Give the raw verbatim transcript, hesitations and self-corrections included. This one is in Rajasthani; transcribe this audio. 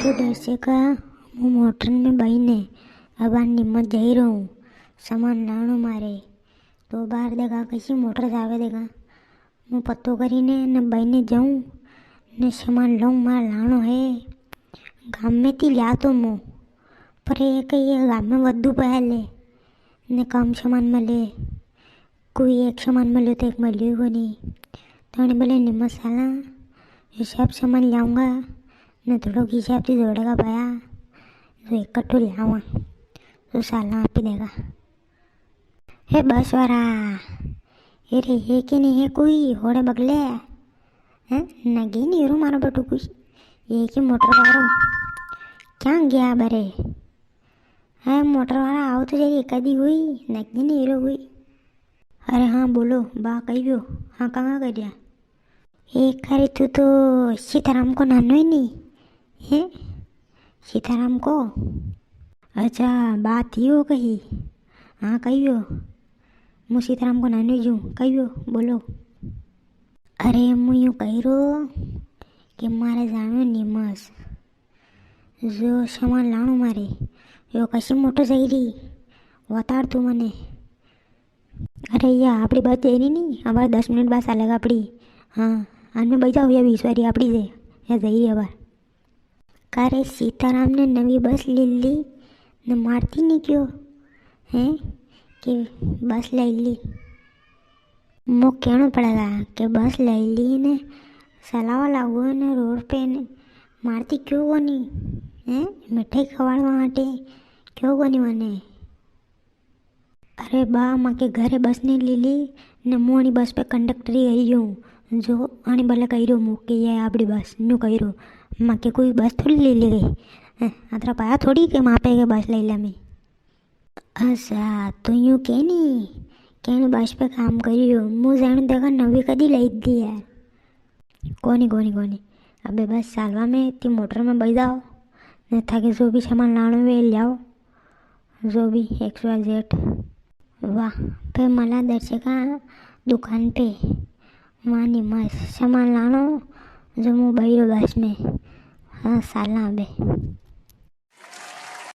तो दर्शका, मूँ मोटर में बई ने अबार नीमच जई रो हूँ, सामान लाणो मारे। तो बार देखा कसी मोटर जावे देखा। मूँ पतो करी ने, ने बई ने जाऊँ, ने सामान लाऊँ, मारे लाणो है। गाम में ती लिया तो मूँ, पर ये कई ये गाम में वद्दू पहले, ने कम सामान मले। कोई एक सामान मल्यो तो एक मल्यो ही कोनी। तो अणी बले नीमच साला, ये सब सामान लाऊंगा, ने थोड़ो हिसाब ती जोड़ेगा पाया, जो इकट्ठो लावा, तो साला आपी देगा। हे बस वारा, ये रे, ये के नी है कोई होड़े बगले? हैं, नगे नी रो मारो बटू कुछ, ये के मोटर वारो, क्या गया बरे? है मोटर वाला, आओ तो जरी, कदी हुई, नगे नी रो हुई। अरे हाँ, बोलो बा, कई व्यो? हाँ, कां कर रिया? ए, अरे तू तो सीताराम को नानो ही नी है? सीताराम को? अच्छा, बात यो कही। हाँ, कई व्यो? मूँ सीताराम को नानो ही हूँ, कई व्यो, बोलो। अरे, मूँ यूँ कई रो कि मारे जाणो नीमच, जो सामान लाणो मारे, यो कसी मोटर जई री, बताड़ तू मने। अरे, या आपड़ी बस जई री नी, अबार दस मिनट बाद चालेगा आपड़ी। हाँ, अनमें बई जाओ, या बीस वारी आपड़ी जे, या जई री अबार। का रे, सीताराम ने नवी बस ले ली, ने मारती नी क्यों है कि बस ले ली? मो कहणो पड़ेगा कि बस ले ली ने चलावा लागो ने रोड पे ने, मारती क्यों कोनी? हैं, मिठाई खवाड़वा आटे क्यों कोनी मने? अरे बा, माके घरे बस नी ले ली ने, मूँ अणी बस पे कंडक्टरी करी रो हूँ, जो अणी बले कई रो मूँ के ये आपड़ी बस, न्यू कई रो, माके कोई बस थोड़ी ले ली गई। हैं, अतरा पाया थोड़ी के माँ पे के बस ले ले मैं। अच्छा, तू यूँ के नी, के नी बस पे काम करी रो, मूँ जाणू देखा नवी कदी लाई दी यार। कोनी, कोनी, कोनी, अबे बस चालवा में, ती मोटर में बई जाओ, ने थाके जो भी सामान लाणो वे ले आओ, जो भी X Y Z। वाह, पे मला दर्शका दुकान पे, वाँ नीमच सामान लाणो, जो मूँ बई रो बस में। हाँ, साला अबे।